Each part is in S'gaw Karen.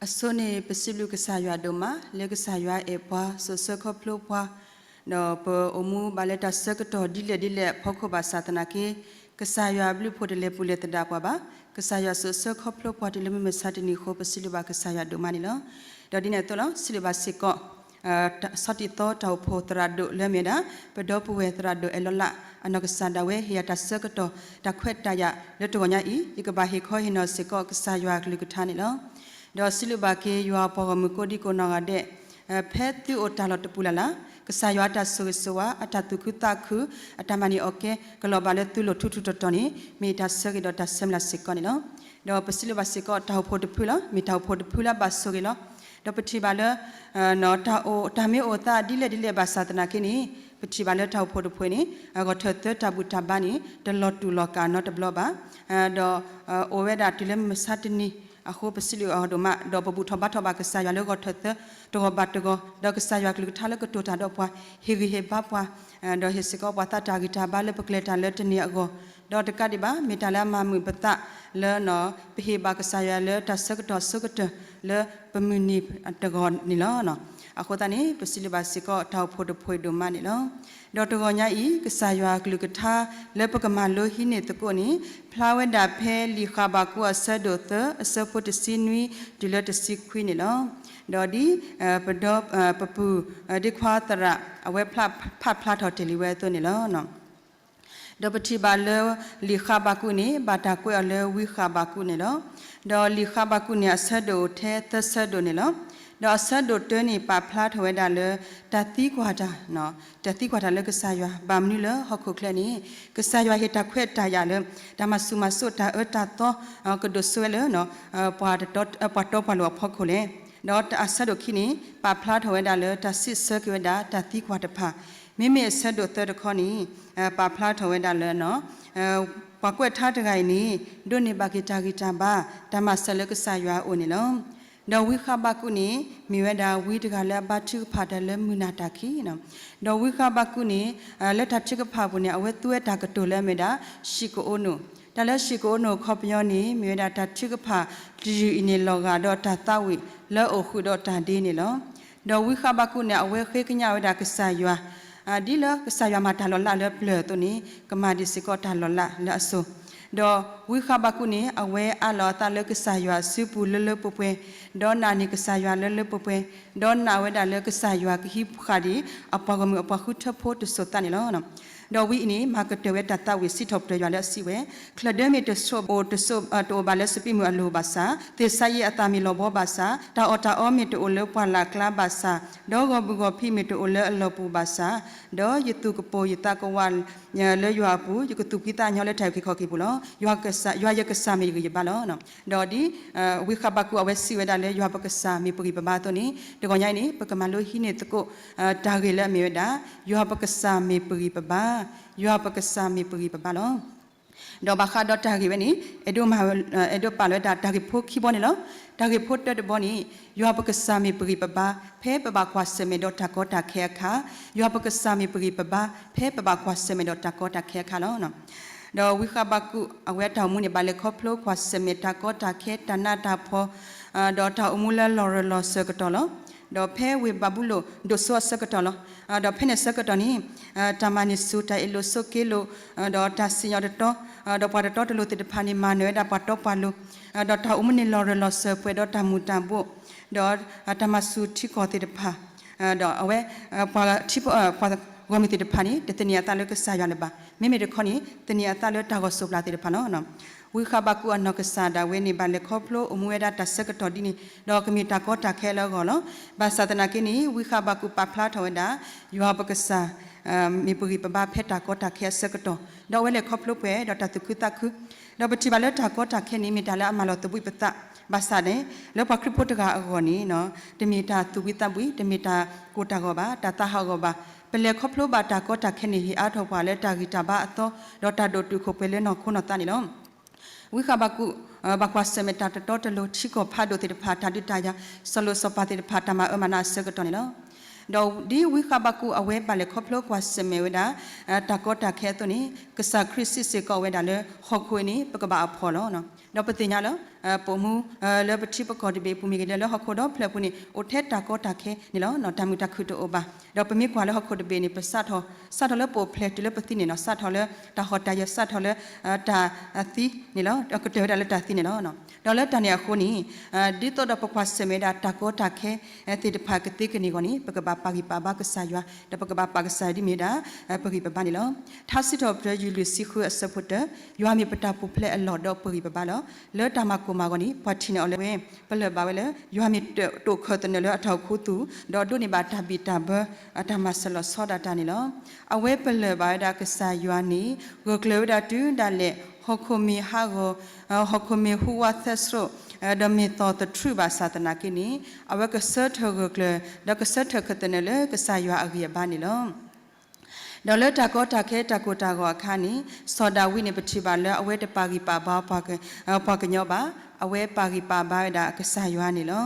အဆိန့ၣ် ပစံးဘျုးကစၢ်ယွၤဒိၣ်မး လၢကစၢ်ယွၤအဲၣ်ပှၤ စိာ်ဆှၢခီဖျိပှၤ, ဒီးပအိၣ်မူဘၣ်လၢတၢ်ဆၢကတီၢ်ဒ်လဲၣ်ဒ်လဲၣ်အဖီခိၣ်ဘၣ်ဆၣ်သနာ်က့, ကစၢ်ယွၤအဘျုးအဖှိၣ်တလဲၤပူၤလဲၤသဒၣ်ပှၤဘၣ်. ကစၢ်ယွၤစိာ်ဆှၢခီဖျိပှၤတုၤလၢမုၢ်မဆါတနံၤအဃိ ပစံးဘျုးဘၣ်ကစၢ်ယွၤဒိၣ်မးန့ၣ်လီၤ. ဒီးဒ်န့ၣ်အသိးလီၤ စံးဘျုးဘၣ်စ့ၢ်ကီး ဆီၣ်တံၢ်သီတၢ်အိၣ်ဖှိၣ်သရၣ်ဒိၣ်လၢအမ့ၢ်ဝဲဒၣ် ပဒီပုၢ်ဝဲၢ်သရၣ်ဒိၣ်အဲၣ်လီၤလး အနီၢ်ကစၢ်ဒၣ်ဝဲဟ့ၣ်ယၤတၢ်ဆၢကတီၢ် တၢ်ခွဲးတၢ်ယာ်လၢတဂီၤညါအံၤ ယကဘၣ်ဟ့ၣ်ခီဟ့ၣ်နီၤစ့ၢ်ကီးကစၢ်ယွၤအကလုၢ်ကထါန့ၣ်လီၤ. ဒီးစံးဘျုးဘၣ်က့ၤယွၤပှၤဂီၢ်မုၢ်ကိးဒံကိးနီၢ်ဂၤဒဲး ဖဲသုအိၣ်တၢ်လီၢ်တပူၤလၢ်လၢ် ကစၢ်ယွၤအတၢ်ဆိၣ်ဂ့ၤဆိၣ်ဝါ အတၢ်သူၣ်ခုသးခု အတၢ်မၤန့ၢ်အီၣ်ကဲ ကလီၤဘၣ်လၢသုလိၤထူထူတီၤတီၤန့ၣ် မ့ၢ်တၢ်ဆၢဂ့ၤဒီးတၢ်ဆၢမုၢ်လၢ်စ့ၢ်ကီးန့ၣ်လီၤ. ဒီးပစံးဘျုးဘၣ်စ့ၢ်ကီးတၢ်အိၣ်ဖှိၣ်တဖုလီၤ မ့ၢ်တၢ်အိၣ်ဖှိၣ်တဖုလၢအဘၣ်ဆိၣ်ဂ့ၤလီၤ. ဒီးပထံၣ်ဘၣ်လၢ တၢ်အိၣ် တၢ်မ့ၢ်အိၣ်သးဒ်လဲၣ်ဒ်လဲၣ်ဘၣ်ဆၣ်သနာ်က့န့ၣ် ပထံၣ်ဘၣ်လၢတၢ်အိၣ်ဖှိၣ်တဖုန့ၣ် ဂီၢ်ထၢၣ်သၢတၢ်ဘူၣ်တၢ်ဘါန့ၣ် တလီၤတူာ်လီၤကာ်နီတဘျီဘၣ်. ဒီး အိၣ်ဝဲဒၣ်တုၤလၢမုၢ်မဆါတနံၤအဃိ ပစံးဘျုးအီၤဒိၣ်မး ဒီးပဘူၣ်ထီၣ်ဘါထီၣ်ဘၣ်ကစၢ်ယွၤလၢဂီၢ်ထၢၣ်သၢ တဂီၢ်ဘၣ်တဂီၢ် ဒီးကစၢ်ယွၤကလုၢ်ကထါလၢကတိၤတၢ်ဒီးပှၤ ဟ့ၣ်ဂံၢ်ဟ့ၣ်ဘါပှၤ ဒီးဟ့ၣ်စ့ၢ်ကီးပှၤသးတၢ်ဂံၢ်တၢ်ဘါလၢပကျဲၤတၢ်လၢတနံၤအဂီၢ်, ဒီးတကးဒံးဘၣ် မ့ၢ်တၢ်လၢအမၤမုာ်ပသးလၢ ပဟ့ၣ်ဘၣ်ကစၢ်ယွၤလၢတၢ်ဆၢကတီၢ်အဆိကတၢၢ်လၢပမုၢ်နံၤတဂီၢ်န့ၣ်လီၤ. အဃိသတးန့ၣ် ပစံးဘျုးဘၣ်စ့ၢ်ကီးတၢ်အိၣ်ဖှိၣ်တဖှိၣ်ဒိၣ်မးန့ၣ်လီၤ. ဒီးတဂီၤညါအံၤ ကစၢ်ယွၤကလုၢ်ကထါလၢပကမၤလိဟံးန့ၢ်သကိးန့ၣ် ဖျါဝဲဒၣ်ဖဲလံာ်ဃးဘးကူးအဆၢဒိၣ်သၢ အဆၢဖိတဆံနွံတုၤလၢတဆံခွံန့ၣ်လီၤ. ဒီးဒ် ပဒီ ပပုၢ် ဒ့ခွါသရၣ် အဝဲဖးဖျါထီၣ်တ့ၢ်လံဝဲအသိးန့ၣ်လီၤ. ဒီးပထံၣ်ဘၣ်လၢ လံာ်ဃးဘးကူးန့ၣ် ဘၣ်တၢ်ကွဲးအီၤလၢဝံဃးဘးကူးန့ၣ်လီၤ. ဒီးလံာ်ဃးဘးကူးန့ၣ် အဆၢဒိၣ်အိၣ်ထဲသၢဆၢဒိၣ်န့ၣ်လီၤ. ဒီးအဆၢဒိၣ်တၢန့ၣ် ပာ်ဖျါထီၣ်ဝဲဒၣ်လၢ တၢ်သံကွၢ်တၢ် တၢ်သံကွၢ်တၢ်လၢကစၢ်ယွၤ ဘၣ်မနုၤလၢဟီၣ်ခိၣ်ချၢန့ၣ် ကစၢ်ယွၤဟ့ၣ်တၢ်ခွဲးတၢ်ယာ်လၢ တၢ်မၤဆူၣ်မၤစိးတၢ်အၢတၢ်သီ ကဒိၣ်စိဝဲလၢ ပှၤတီပှၤလိၤအဖီခိၣ်လဲၣ်. ဒီးအဆၢဒိၣ်ခံန့ၣ် ပာ်ဖျါထီၣ်ဝဲဒၣ်လၢတၢ်စံးဆၢက့ၤဝဲဒၣ်တၢ်သံကွၢ်တဖၣ်, မ့မ့ၢ်အဆၢဒိၣ်သၢတခီန့ၣ် ပာ်ဖျါထီၣ်ဝဲဒၣ်လၢ ပှၤကွဲးထါတဂၤအံၤန့ၣ် ဒိးန့ၢ်ဘၣ်က့ၤတၢ်ဂံၢ်တၢ်ဘါ တၢ်မၤစၢၤလၢကစၢ်ယွၤအအိၣ်န့ၣ်လီၤ. ဒီးဝံဃးဘးကူးန့ၣ် မ့ၢ်ဝဲဒၣ်ဝံတဂၤလၢအဘါထုကဖၣ်တၢ်လၢမုၢ်နၤတၢ်ခံ ဒီးဝံဃးဘးကူးန့ၣ် လၢတၢ်ထုကဖၣ်အပူၤန့ၣ် အဝဲသူဝဲတၢ်ကတိၤလၢအမ့ၢ်ဒၣ် ၡံးကအိနိၣ်, တၢ်လၢၡံးကအိနိၣ်အခီပညီန့ၣ် မ့ၢ်ဝဲဒၣ်တၢ်ထုကဖၣ်တယုၢ်အံၤန့ၣ် လီၤဂာ်ဒီးတၢ်သးဝံၣ်လၢအအိၣ်ဃုာ်ဒီးတၢ်ဒ့န့ၣ်လီၤ. ဒီးဝံဃးဘးကူးန့ၣ် အဝဲဃ့ကညးဝဲဒၣ်ကစၢ်ယွၤ ဒ်လၢကစၢ်ယွၤမၤတၢ်လီၤလးလၢပျၢၤအသိးန့ၣ် ကမၤဒံးစ့ၢ်ကီးတၢ်လီၤလးလၢအစိၤ, ဒီးဝံဃးဘးကူးန့ၣ် အဝဲအးလီၤအသးလၢကစၢ်ယွၤအစုပူၤလၢလၢပှဲၤပှဲၤ, ဒီးနာ်န့ၢ်ကစၢ်ယွၤလၢလၢပှဲၤပှဲၤ, ဒီးနာ်ဝဲဒၣ်လၢကစၢ်ယွၤကဟံးဃာ်ဒံးအပှၤဂီၢ်မုၢ်အပှၤဃုထၢဖိတစိၤသးန့ၣ်လီၤ. ဒီးဝံအံၤန့ၣ် မၤကတၢၢ်ဝဲတၢ်သးဝံၣ်စံးထီၣ်ပတြၢၤယွၤလၢအစံးဝဲ, ချၢၣ်ဒၢမ့ၢ်တဆိးအိၣ်တစိး တအိၣ်ဘၣ်လၢစပံးမုၢ်အလိၤဘၣ်ဆၣ်, သ့ၣ်ဆါယံအသၣ်မ့ၢ်လီၤဘှီဘၣ်ဆၣ်, တၢ်အီၣ်တၢ်အီမ့ၢ်တအိၣ်လၢပှၢ်လၢ်ကျါဘၣ်ဆၣ်, ဒီးဂီၢ်ဘုၣ်ဂီၢ်ဖံးမ့ၢ်တအိၣ်လၢအလီၢ်ပူၤဘၣ်ဆၣ်, ဒီးယသူၣ်ကပိာ်ယသးကဝးလၢယွၤအပူၤ, ယကသူၣ်ဖှံသးညီလၢတၢ်အုၣ်က့ၤခီၣ်က့ၤပူၤလီၤ. ယွၤကစၢ်, ယွၤယကစၢ်မ့ၢ်ယဂံၢ်ယဘါလီၤ. ဒီးဒ် ဝံဃးဘးကူးအဝဲစံးဝဲဒၣ်လၢ ယွၤပကစၢ်မ့ၢ်ပဂံၢ်ပဘါအသိးန့ၣ် တဂီၤညါအံၤန့ၣ် ပကမၤလိဟံးန့ၢ်သကိးတၢ်ဂ့ၢ်လၢအမ့ၢ်ဝဲဒၣ် ယွၤပကစၢ်မ့ၢ်ပဂံၢ်ပဘါ, ယွၤပကစၢ်မ့ၢ်ပဂံၢ်ပဘါလီၤ. ဒီးဘၣ်ဃးဒီးတၢ်ဂ့ၢ်ဝဲန့ၣ် အဲၣ်ဒိးမၤ, အဲၣ်ဒိးပာ်လီၤဝဲဒၣ်တၢ်ဂ့ၢ်ဖိခံဘီန့ၣ်လီၤ. တၢ်ဂ့ၢ်ဖိတၢတဘီန့ၣ် ယွၤပကစၢ်မ့ၢ်ပဂံၢ်ပဘါ ဖဲပဘၣ်ကွၢ်ဆၢၣ်မဲာ်ဒီးတၢ်ကီတၢ်ခဲအခါ, ယွၤပကစၢ်မ့ၢ်ပဂံၢ်ပဘါ ဖဲပဘၣ်ကွၢ်ဆၢၣ်မဲာ်ဒီးတၢ်ကီတၢ်ခဲအခါလီၤ. ဒီးဝံဃးဘးကူးအဝဲအတၢ်အိၣ်မူန့ၣ် ဘၣ်လဲၤခီဖျိကွၢ်ဆၢၣ်မဲာ်တၢ်ကီတၢ်ခဲ တၢ်နးတၢ်ဖှီၣ် ဒီးတၢ်အိၣ်မူလၢလီၤရၢၢ်လီၤစၢၤကတီၢ်လီၤ. ဒီးဖဲဝ့ၢ်ဘၤဘူလိၣ်ဒိၣ်စိအဆၢကတီၢ်လီၤ. ဒီးဖဲန့ၣ်အဆၢကတီၢ်န့ၣ် တၢ်မၤန့ၢ်ဆူၣ် တၢ်အ့ၣ်လိာ်ဆိးက့လိာ် ဒီးတၢ်စံၣ်ညီၣ်တတီၤ, ဒီးပှၤတတီတလိၤသ့ၣ်တဖၣ်န့ၣ် မၤနၢၤဝဲဒၣ်ပှၤတီပှၤလိၤ, ဒီးတၢ်အိၣ်မူန့ၣ်လီၤရၢၢ်လီၤစၢၤပှဲၤဒီးတၢ်မုာ်တၢ်ဘိၣ်, ဒီးတၢ်မၤဆူၣ်ထံကီၢ်သ့ၣ်တဖၣ်, ဒီးအဝဲ ပှၤထံ ပှၤဂီၢ်မုၢ်သ့ၣ်တဖၣ်န့ၣ် တသန့ၤအသးလၢကစၢ်ယွၤလၢၤဘၣ်. မ့မ့ၢ်တခီန့ၣ် သန့ၤအသးလၢတၢ်ဂီၤစိးပျၢၤသ့ၣ်တဖၣ်လီၤ. ဝံဃးဘးကူးအနီၢ်ကစၢ်ဒၣ်ဝဲန့ၣ် ဘၣ်လဲၤခီဖျိအိၣ်မူဝဲဒၣ်တၢ်ဆၢကတီၢ်ဒ်န့ၣ် ဒီးကမ့ၢ်တၢ်ကီတၢ်ခဲလၢအဂီၢ်လီၤ. ဘၣ်ဆၣ်သနာ်က့န့ၣ် ဝံဃးဘးကူးပာ်ဖျါထီၣ်ဝဲဒၣ် ယွၤပကစၢ် မ့ၢ်ပဂံၢ်ပဘါဖဲတၢ်ကီတၢ်ခဲအဆၢကတီၢ်, ဒီးအဝဲလဲၤခီဖျိပှဲၤဒီးတၢ်သူၣ်ခုသးခု, ဒီးပထံၣ်ဘၣ်လၢတၢ်ကီတၢ်ခဲန့ၣ် မ့ၢ်တၢ်လၢအမၤလီၤသဘှံးပသး, ဘၣ်ဆၣ်န့ၣ် လၢပှၤခရံာ်ဖိတဂၤအဂီၢ်န့ၣ် တမ့ၢ်တၢ်သူၣ်ဝံသးဘှံး, တမ့ၢ်တၢ်ကိၢ်တၢ်ဂီၤဘၣ်, တၢ်သးဟးဂီၤဘၣ်. ပလဲၤခီဖျိဘၣ်တၢ်ကီတၢ်ခဲန့ၣ် ဟ့ၣ်အါထီၣ်ပှၤလၢတၢ်ဂံၢ်တၢ်ဘါအသီ, ဒီးတၢ်ဒိၣ်တုာ်ခိၣ်ပှဲၤလၢနီၢ်ခိနီၢ်သးန့ၣ်လီၤ. ဝံဃးဘးကူး ဘၣ်ကွၢ်ဆၢၣ်မဲာ်တၢ်တတီတလိၤ ထံကီၢ်ဖးဒိၣ်သ့ၣ်တဖၣ် တၢ်ဒုးတၢ်ယၤ စီၤလိၤစီၤပၤသ့ၣ်တဖၣ် တၢ်မၤအၢမၤနးအဆၢကတီၢ်န့ၣ်လီၤ. ဒီးဒ်ဝံဃးဘးကူးအဝဲဘၣ်လဲၤခီဖျိကွၢ်ဆၢၣ်မဲာ်ဝဲဒၣ် တၢ်ကီတၢ်ခဲအသိးန့ၣ် ကစၢ်ခရံာ်စံးစ့ၢ်ကီးဝဲဒၣ်လၢ ဟီၣ်ခိၣ်အံၤန့ၣ် ပကဘၣ်အဖှီၣ်လီၤ. ဒီးပသ့ၣ်ညါလၢ ပိာ်မူ လၢပထံပကီၢ်တဘ့ၣ်အပူၤမ့ၢ်ဂ့ၤ ဒီးလၢဟီၣ်ခိၣ်ဒီဖျၢၣ်အပူၤန့ၣ် အိၣ်ထဲတၢ်ကီတၢ်ခဲန့ၣ်လီၤ. တၢ်မုာ်တၢ်ခုၣ်တအိၣ်ဘၣ်. ဒီးပမ့ၢ်ကွၢ်လၢဟီၣ်ခိၣ်တဘ့ၣ်န့ၣ် ပစးထီၣ် စးထီၣ်လၢပိာ်ဖျဲးတုၤလၢပသံန့ၣ်လီၤ. စးထီၣ်လၢတၢ်ဟီၣ်တၢ်ယၢၤ စးထီၣ်လၢ တၢ်သံန့ၣ်လီၤ. ကတၢၢ်ဝဲဒၣ်လၢတၢ်သံန့ၣ်လီၤ. ဒီးလၢတၢ်န့ၣ်အဃိန့ၣ် ဒ်သိးဒီးပကွၢ်ဆၢၣ်မဲာ်ဝဲဒၣ်တၢ်ကီတၢ်ခဲသ့ၣ်တဖၣ်ကသ့ကန့ၢ်အဂီၢ်န့ၣ် ပကဘၣ်ပာ်ဂံၢ်ပာ်ဘါကစၢ်ယွၤ ဒီးပကဘၣ်ပာ်ကစၢ်ယွၤဒ်မ့ၢ်ဝဲဒၣ် ပဂံၢ်ပဘါန့ၣ်လီၤ. ထါစံးထီၣ်ပတြၢၤ လွံၢ်ဆံဃု အဆၢဖိတၢ, ယွၤမ့ၢ်ပတၢ်ပူၤဖျဲးအလီၢ်ဒီးပဂံၢ်ပဘါလီၤ. လၢတၢ်မၤကိၢ်မၤဂီၤန့ၣ် ပှၤထံၣ်န့ၢ်အီၤလၢအဝဲ ပလၢၢ်ဘၣ်ဝဲလၢ ယွၤမ့ၢ်တၢ်တိာ်ခၢၣ်သနၢၣ်လၢအတၢ်အိၣ်ခူသူၣ် ဒီးဒိးန့ၢ်ဘၣ်တၢ်ဘံၣ်တၢ်ဘၢ အတၢ်မၤစၢၤလီၤဆီဒၣ်တၢ်န့ၣ်လီၤ. အဝဲပလၢၢ်ဘၣ်ဝဲဒၣ်ကစၢ်ယွၤန့ၣ် ဂၢၢ်ကျၢၤဝဲဒၣ်တုၤဒၣ်လဲာ် ဟီၣ်ခိၣ်မ့ၢ်ဟးဂီၤ ဟီၣ်ခိၣ်မ့ၢ်ဟူးဝးသဲစရိး ဒီးမ့ၢ်သီၣ်သထြူးဘၣ်ဆၣ်သနာ်က့န့ၣ် အဝဲကဆၢထၢၣ်ဂၢၢ်ကျၢၤ ဒီးကဆၢထၢၣ်ခၢၣ်သနၢၣ်လၢကစၢ်ယွၤအဂံၢ်အဘါန့ၣ်လီၤ. ဒီးလၢတၢ်ကီတၢ်ခဲတၢ်ကိၢ်တၢ်ဂီၤအခါန့ၣ် စီၤဒၤဝံးန့ၣ် ပထံၣ်ဘၣ်လၢအဝဲတပာ်ဂံၢ်ပာ်ဘါ ပှၤကညီဘၣ်, အဝဲပာ်ဂံၢ်ပာ်ဘါဝဲဒၣ်ကစၢ်ယွၤန့ၣ်လီၤ.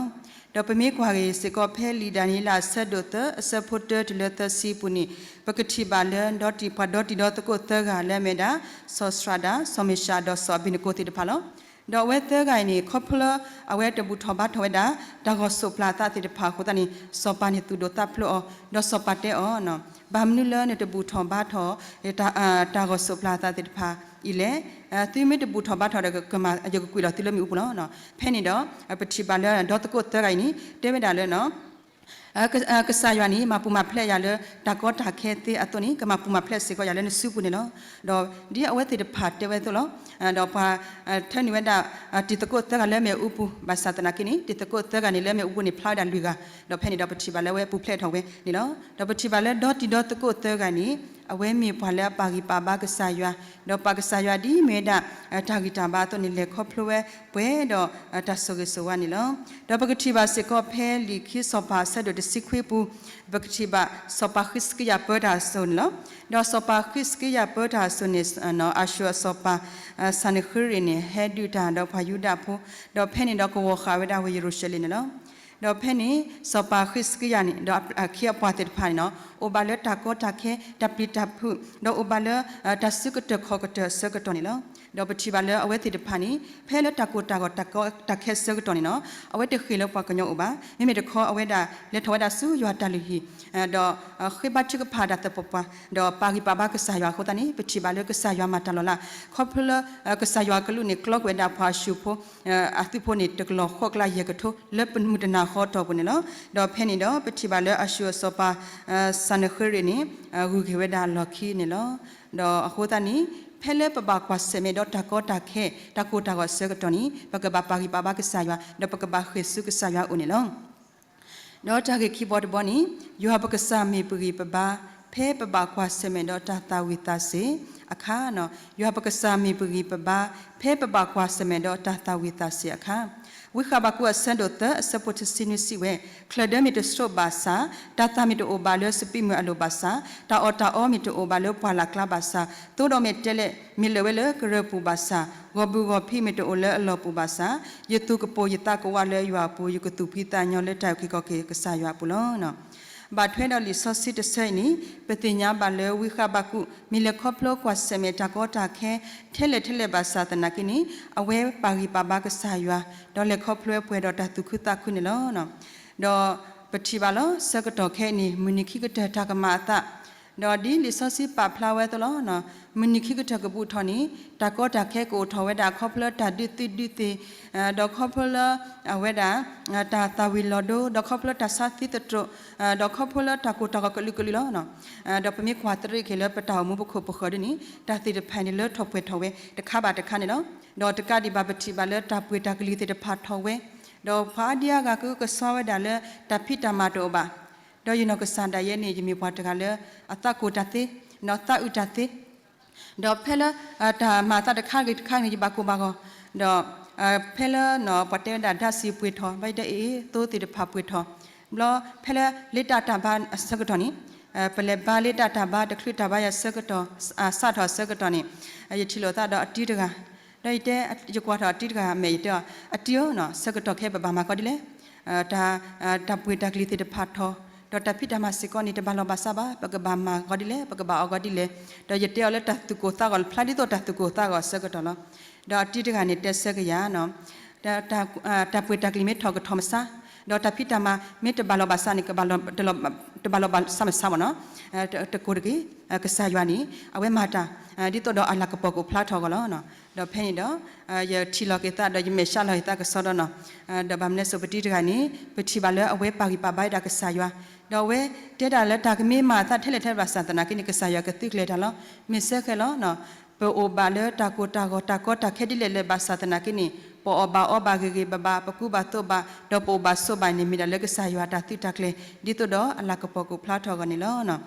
ဒီးပမ့ၢ်ကွၢ်က့ၤစ့ၢ်ကီးဖဲလံာ်ဒၤနံးယ့လးအဆၢဒိၣ်သၢ အဆၢဖိတၢတုၤလၢသၢဆံအပူၤန့ၣ် ပကထံၣ်ဘၣ်လၢ ဒီတံၢ်ပှၤဒီတံၢ်ဒီသကိးသၢဂၤလၢအမ့ၢ်ဒၣ် စီၤစှၤဒၤ, စီၤမ့ၡး ဒီးစီၤအဘ့းနကိသ့ၣ်တဖၣ်လီၤ. ဒီးအဝဲသၢဂၤအံၤန့ၣ် ခီဖျိလၢ အဝဲတဘူၣ်ထီၣ်ဘါထီၣ်ဝဲဒၣ် တၢ်ဂီၤစိးပျၤအသးသ့ၣ်တဖၣ်အဃိသတးန့ၣ် စီၤပၤန့ၣ်သူၣ်ဒိၣ်သးဖျိးအီၤ ဒီးစီၤပၤတဲအီၤ ဘၣ်မနုၤလၢနတဘူၣ်ထီၣ်ဘါထီၣ် တၢ်ဂီၤစိးပျၤအသးသ့ၣ်တဖၣ်အံၤလဲၣ်. သုမ့ၢ်တဘူၣ်ထီၣ်ဘါထီၣ်ဒီး ယကကွံာ်လီၤသုလၢမ့ၣ်အူပူၤလီၤ. ဖဲန့ၣ်ဒီး ပထံၣ်ဘၣ်လၢဒီသကိးသၢဂၤအံၤန့ၣ် တဲဝဲဒၣ်လၢ ကစၢ်ယွၤန့ၣ် မၤပူၤမၤဖျဲးယၤလၢတၢ်ကီတၢ်ခဲသ့အသိးန့ၣ် ကမၤပူၤမၤဖျဲးစ့ၢ်ကီးယၤလၢနစုပူၤန့ၣ်လီၤ. ဒီးဒ်အဝဲသ့ၣ်တဖၣ်တဲဝဲအသိးလီၤ. ဒီးပှၤထၢနုာ်ဝဲဒၣ် တံၤသကိးသၢဂၤလၢမ့ၣ်အူပူၤ ဘၣ်ဆၣ်သနာ်က့န့ၣ် တံၤသကိးသၢဂၤန့ၣ်လၢမ့ၣ်အူပူၤန့ၣ် ဖျါဝဲဒၣ်လွံၢ်ဂၤ, ဒီးဖဲန့ၣ်ဒီးပထံၣ်ဘၣ်လၢအဝဲပူၤဖျဲးထီၣ်ဝဲန့ၣ်လီၤ. ဒီးပထံၣ်ဘၣ်လၢဒီတံၤဒီသကိးသၢဂၤန့ၣ် အဝဲမ့ၢ်ပှၤလၢအပာ်ဂံၢ်ပာ်ဘါကစၢ်ယွၤ, ဒီးပာ်ကစၢ်ယွၤဒ်မ့ၢ်ဝဲဒၣ် တၢ်ဂံၢ်တၢ်ဘါအသိးန့ၣ် လဲၤခီဖျိဝဲပှဲၤဒီးတၢ်ဆိၣ်ဂ့ၤဆိၣ်ဝါန့ၣ်လီၤ. ဒီးပကထံၣ်ဘၣ်စ့ၢ်ကီးဖဲလံာ်ခံစီၤပၤအဆၢဒိၣ်တဆံခွံအပူၤ ပကထံၣ်ဘၣ်စီၤပၤဃံးစကံယၤပၢတၢ်အစိၤန့ၣ်လီၤ. ဒီးစီၤပၤဃံးစကံယၤပၢတၢ်အစိၤန့ၣ် အၤၡူၣ်အစီၤပၤ စၤနဃ့ရံးန့ၣ် ဟဲဒုးတၢ်ဒီးပှၤယူဒၤဖိ, ဒီးဖဲန့ၣ်ဒီးကဝီၤဃာ်ဝဲဒၣ်ဝ့ၢ်ယရူၤၡလ့ၣ်န့ၣ်လီၤ. ဒီးဖဲန့ၣ် စီၤပၤဃံးစကံယၤန့ၣ် ဒီးအခ့အပှၤသ့ၣ်တဖၣ်န့ၣ်လီၤ အိၣ်ဘၣ်လၢတၢ်ကီတၢ်ခဲ တၢ်ပျံၤတၢ်ဖုး ဒီးအိၣ်ဘၣ်လၢ တၢ်စုကတၢၢ်ခီၣ်ကတၢၢ်အဆၢကတီၢ်န့ၣ်လီၤ. ဒီးပထံၣ်ဘၣ်လၢအဝဲသ့ၣ်တဖၣ်န့ၣ် ဖဲလၢတၢ်ကိၢ်တၢ်ဂီၤတၢ်ကီတၢ်ခဲအဆၢကတီၢ်န့ၣ်လီၤ အဝဲတဃ့ၢ်လၢပှၤကညီအိၣ်ဘၣ်. မ့မ့ၢ်တခီအဝဲဒၣ်လဲၤထီၣ်ဝဲဒၣ်ဆူယွၤတၢ်လုၢ်ဟံၣ် ဒီးဃ့ဘါထုကဖၣ်တၢ်သပှၢ်ပှၢ် ဒီးပာ်ဂံၢ်ပာ်ဘါကစၢ်ယွၤအဃိသတးန့ၣ် ပထံၣ်ဘၣ်လၢကစၢ်ယွၤမၤတၢ်လီၤလး ခီဖျိလၢ ကစၢ်ယွၤအကလူးန့ၣ် ကျီကွံာ်ဝဲဒၣ်ပှၤအၤၡူၣ်ဖိ အသုးဖိန့ၣ် တကလီၤဃိးကလးယဲၢ်ကထိ လၢမုၢ်တနၤဃီအတီၢ်ပူၤန့ၣ်လီၤ. ဒီးဖဲန့ၣ်ဒီးပထံၣ်ဘၣ်လၢအၤၡူၣ်အစီၤပၤ စၤနဃ့ရံးန့ၣ် ဂုၤက့ၤဝဲဒၣ်လီၢ်ခံန့ၣ်လီၤ. ဒီးအဃိသတးန့ၣ် ဖဲလၢပဘၣ်ကွၢ်ဆၢၣ်မဲာ်ဒီးတၢ်ကီတၢ်ခဲ တၢ်ကိၢ်တၢ်ဂီၤအဆၢကတီၢ်န့ၣ် ပကဘၣ်ပာ်ဂံၢ်ပာ်ဘါကစၢ်ယွၤ ဒီးပကဘၣ်ဃ့ၢ်ဆူကစၢ်ယွၤအအိၣ်န့ၣ်လီၤ. ဒီးတၢ်ဂ့ၢ်ခံဘီတဘီန့ၣ် ယွၤပကစၢ်မ့ၢ်ပဂံၢ်ပဘါ ဖဲပဘၣ်ကွၢ်ဆၢၣ်မဲာ်ဒီးတၢ်သၣ်ဝံၤသးစ့ၤအခါန့ၣ်လီၤ. ယွၤပကစၢ်မ့ၢ်ပဂံၢ်ပဘါ ဖဲပဘၣ်ကွၢ်ဆၢၣ်မဲာ်ဒီးတၢ်သၣ်ဝံၤသးစ့ၤအခါ ဝံဃဘးကူာ်အဆၢဒိၣ်သၢ အဆၢဖိတဆံနွံစံးဝဲ, ချၢၣ်ဒၢမ့ၢ်တဆှိးဘၣ်ဆၣ်, တၢ်သၣ်မ့ၢ်တအိၣ်ဘၣ်လၢစပံးမုၢ်အလိၤဘၣ်ဆၣ်, တၢ်အီၣ်တၢ်အီမ့ၢ်တအိၣ်ဘၣ်လၢပှၢ်လၢ်ကျါဘၣ်ဆၣ်, သိဒီးမဲာ်တဲးလဲးမ့ၢ်လၢာ်ဝဲလၢကရၢၢ်ပူၤဘၣ်ဆၣ်, ဂီၤဘုၣ်ဂီၤဖံးမ့ၢ်တအိၣ်လၢအလီၢ်ပူၤဘၣ်ဆၣ်, ယသူၣ်ကပိာ်ယသးကဝးလၢယွၤအပူၤ, ယကသူၣ်ဖှံသးညီလၢတၢ်အုၣ်က့ၤခီၣ်က့ၤကစၢ်ယွၤအပူၤလီၤ. ဘၣ်ထွဲဒီးလံာ်စီဆှံတဆၢအံၤန့ၣ် ပသ့ၣ်ညါဘၣ်လၢဝံဃဘးကူာ် မ့ၢ်လဲၤခီဖျိကွၢ်ဆၢၣ်မဲာ်တၢ်ကီတၢ်ခဲ ထဲလဲၣ်ထဲလဲၣ်ဘၣ်ဆၣ်သနာ်က့န့ၣ် အဝဲပာ်ဂံၢ်ပာ်ဘါကစၢ်ယွၤ ဒီးလဲၤခီဖျိဝဲပှဲၤဒီးတၢ်သူၣ်ခုသးခုန့ၣ်လီၤ. ဒီးပထံၣ်ဘၣ်လီၤ ဆၢကတီၢ်ခဲအံၤန့ၣ် မုၢ်နံၤခံကတၢၢ်တၢ်ကမၤအသး ဒီးဒ်လံာ်စီဆှံပာ်ဖျါဝဲအသိးလီၤ. မုၢ်နံၤခံကတၢၢ်ကဘူၣ်ထီၣ်န့ၣ် တၢ်ကီတၢ်ခဲကအိၣ်ထီၣ်ဝဲဒၣ် ခီဖျိတၢ်ဒုးသုးဒုးသ့ၣ် ဒီးခီဖျိလၢ အဝဲဒၣ် တၢ်သၣ်ဝံၤလီၤဒိ ဒီးခီဖျိတၢ်ဆါသံသတြိာ် ဒီးခီဖျိလၢတၢ်ကိၢ်တၢ်ဂီၤကလုာ်ကလုာ်လီၤ. ဒီးပမ့ၢ်ကွၢ်သရၣ်က့ၤလၢပတၢ်အိၣ်မူပခိၣ်ပဃၢၤဒ်န့ၣ် တၢ်သ့ၣ်တဖၣ်န့ၣ်လၢထီၣ်ပှဲၤထီၣ်ဝဲ တခါဘၣ်တခါန့ၣ်လီၤ. ဒီးတကးဒံးဘၣ်ပထံၣ်ဘၣ်လၢတၢ်ပှ့ၤတၢ်ကလံၤသ့ၣ်တဖၣ်ထီၣ်ဝဲ ဒီးပှၤအါဒံအါဂၤကကဆှီဝဲဒၣ်လၢတၢ်ဖံးတၢ်မၤတအိၣ်ဘၣ်. ဒီးယနီၢ်ကစၢ်ဒၣ်ယဲန့ၣ် ယမ့ၢ်ပှၤတဂၤလၢ အသးကိၢ်တၢ်သ့, ဒီးသးအုးတၢ်သ့, ဒီးဖဲလၢ တၢ်မၤအသးတခါဂ့ၤတခါဂ့ၤန့ၣ် ယဘၣ်ကိၢ်ဘၣ်ဂီၤ, ဒီး ဖဲလၢ ပှၤတဲဝဲဒၣ်ဓာတ်ဆီပှ့ၤထီၣ် ဘၣ်ယတဲအ့ၣ် သိသ့ၣ်တဖၣ်ပှ့ၤထီၣ်, ဘျီဖဲလၢလ့တၢ်တၢ်ဘါအဆၢကတီၢ်န့ၣ် ပလဲၤဘါလ့တၢ်တၢ်ဘါတချုးတၢ်ဘါယၤဆၢကတီၢ် စးထီၣ်အဆၢကတီၢ်န့ၣ် ယထံၣ်လိာ်သးဒီးအတံၤတဂၤ, ဒီးယတဲ ယကွၢ်ထီၣ်အတံၤတဂၤအမဲာ် ယတဲအီၤ အတံၤဧၢ, ဆၢကတီၢ်ခဲအံၤပဘၣ်မၤကီဒ်လဲၣ်, တၢ် တၢ်ပှ့ၤတၢ်ကလံၤသ့ၣ်တဖၣ်ထီၣ်, ဒီးတၢ်ဖံးတၢ်မၤစ့ၢ်ကီးန့ၣ် တဘၣ်လီၢ်ဘၣ်စးဘၣ်, ပကဘၣ်မၤကီဒ်လဲၣ်, ပကဘၣ်အီၣ်ကီဒ်လဲၣ်, ဒီးယတဲအီၤလၢတၢ်သူၣ်ကိၢ်သးဂီၤ ဖျါဒ်သိးတၢ်သူၣ်ကိၢ်သးဂီၤအဆၢကတီၢ်လီၤ. ဒီးအတံၤတဂၤန့ၣ်တဲဆၢကယၤန့ၣ် တၢ်ပှ့ၤတၢ်ကလံၤမ့ၢ်ထီၣ်ကထီၣ်မဆါ, ဒီးတၢ်ဖံးတၢ်မၤမ့ၢ်တဘၣ်လီၤဘၣ်ဆၣ်န့ၣ် တဘၣ်လီၤဘၣ်ဆၣ်မဆါမ့ၢ်နီၤ, တကိးတဂ့ၤ, ကစၢ်ယွၤန့ၣ် အဝဲမၤတၢ် ဒ်သိးဒီးအလၤကပီၤကအိၣ်ဖျါထီၣ်အဂီၢ်လီၤ. ဒီးဖဲန့ၣ်ဒီး ယထံၣ်လီၤက့ၤသး ဒီးယမဲာ်ဆှးလီၤက့ၤသးကစီဒီးနီၤ, ဒီးဘၣ်မနုၤအဃိ ပတံၤတဂၤန့ၣ် ပထံၣ်ဘၣ်လၢအဝဲပာ်ဂံၢ်ပာ်ဘါဝဲဒၣ်ကစၢ်ယွၤ, ဒီးအဝဲတဲဒၣ်လၢတၢ်ကမ့ၢ်မၤအသးထဲလဲၣ်ထဲလဲၣ်ဘၣ်ဆၣ်သနာ်က့န့ၣ် ကစၢ်ယွၤကသုးကျဲၤတၢ်လီၤ. မ့ၢ်စ့ၢ်ကီးလီၤ. ပအိၣ်ဘၣ်လၢတၢ်ကိၢ်တၢ်ဂီၤတၢ်ကီတၢ်ခဲဒ်လဲၣ်လဲၣ်ဘၣ်ဆၣ်သနာ်က့န့ၣ် ပအီၣ်ဘၣ်အီဘၣ်ဂ့ၤဂ့ၤဘၣ်ဘၣ် ပကူဘၣ်သိးဘၣ် ဒီးပအိၣ်ဘၣ်ဆိးဘၣ်န့ၣ် မ့ၢ်ဒၣ်လၢကစၢ်ယွၤတၢ်သုးတၢ်ကျဲၤ ဒ်သိးဒီးအလၤကပီၤကအိၣ်ဖျါထီၣ်အဂီၢ်န့ၣ်လီၤ.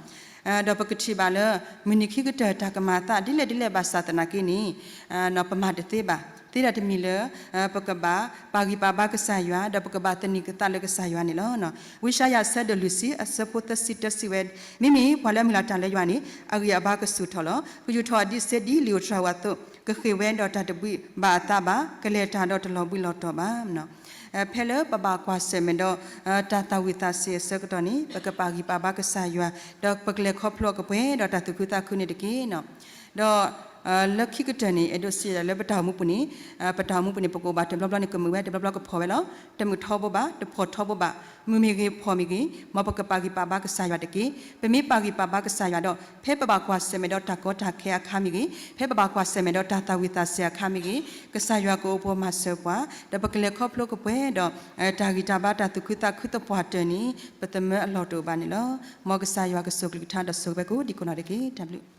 ဒီးပကထံၣ်ဘၣ်လၢ မုၢ်နံၤခံကတၢၢ်တၢ်ကမၤအသးဒ်လဲၣ်ဒ်လဲၣ်ဘၣ်ဆၣ်သနာ်က့န့ၣ် ပမၤတသ့ဘၣ်, သ့ဒၣ်တမံၤလၢ ပကဘၣ်ပာ်ဂံၢ်ပာ်ဘါကစၢ်ယွၤ ဒီးပကဘၣ်သန့ၤကသးလၢကစၢ်ယွၤန့ၣ်လီၤ. ဝံယၡါယၤအဆၢဒိၣ်လွံၢ်ဆံ အဆၢဖိသၢဆံတၢ စံးဝဲ, မ့မ့ၢ်ပှၤလၢအမုၢ်လၢ်တၢ်လၢယွၤန့ၣ် အဂံၢ်အဘါကဆူၣ်ထီၣ်လီၤ. ကယူာ်ထီၣ်အဒံးစ့ဒ်လံာ်ဧိၤတြၤဧိၤအသိး, ကဃ့ၢ်ဝဲဒီးတၢ်တဘှံးဘၣ်အသးဘၣ်, ကလဲၤတၢ်ဒီးတလီၤဘှံးလီၤတီၤဘၣ်. ဖဲလၢပဘၣ်ကွၢ်ဆၢၣ်မဲာ်ဒီး တၢ်သၣ်ဝံၤသးစဲၤအဆၢကတီၢ်န့ၣ် ပကပာ်ဂံၢ်ပာ်ဘါကစၢ်ယွၤ, ဒီးပကလဲၤခီဖျိအကပှဲၤဒီးတၢ်သူၣ်ခုသးခုန့ၣ်တက့ၢ်. ဒီး လၢခံကတၢၢ်န့ၣ် အဲၣ်ဒိးစံးဒၣ်လၢပတၢ်အိၣ်မူပူၤန့ၣ် ပတၢ်အိၣ်မူပူၤန့ၣ် ပကအိၣ်ဘၣ်တဘျီဘျီန့ၣ် ကမုာ်ဝဲ တဘျီဘျီကဖှီၣ်ဝဲလီၤ. တမုာ်ထီဘိဘၣ် တဖှီၣ်ထီဘိဘၣ်, မုာ်မ့ၢ်ဂ့ၤဖှီၣ်မ့ၢ်ဂ့ၤ မ်ပကပာ်ဂံၢ်ပာ်ဘါကစၢ်ယွၤတက့ၢ်. ပမ့ၢ်ပာ်ဂံၢ်ပာ်ဘါကစၢ်ယွၤဒီး ဖဲပဘၣ်ကွၢ်ဆၢၣ်မဲာ်ဒီးတၢ်ကီတၢ်ခဲအခါမ့ၢ်ဂ့ၤ, ဖဲပဘၣ်ကွၢ်ဆၢၣ်မဲာ်ဒီးတၢ်သၣ်ဝံၤသးစဲၤအခါမ့ၢ်ဂ့ၤ, ကစၢ်ယွၤကအိၣ်ပှၤမၤစၢၤပှၤ, ဒီးပကလဲၤခီဖျိကပှဲၤဒီး တၢ်ဂံၢ်တၢ်ဘါတၢ်သူၣ်ခုသးခုသပှၢ်တၢၢ်န့ၣ် ပသမၢအလီၢ်တအိၣ်ဘၣ်န့ၣ်လီၤ. မ်ကစၢ်ယွၤကဆိၣ်ဂ့ၤကလုၢ်ကထါဒီးဆိၣ်ဂ့ၤပှၤကိးဒံကိးနီၢ်တက့ၢ်. တၢ်ဘျုး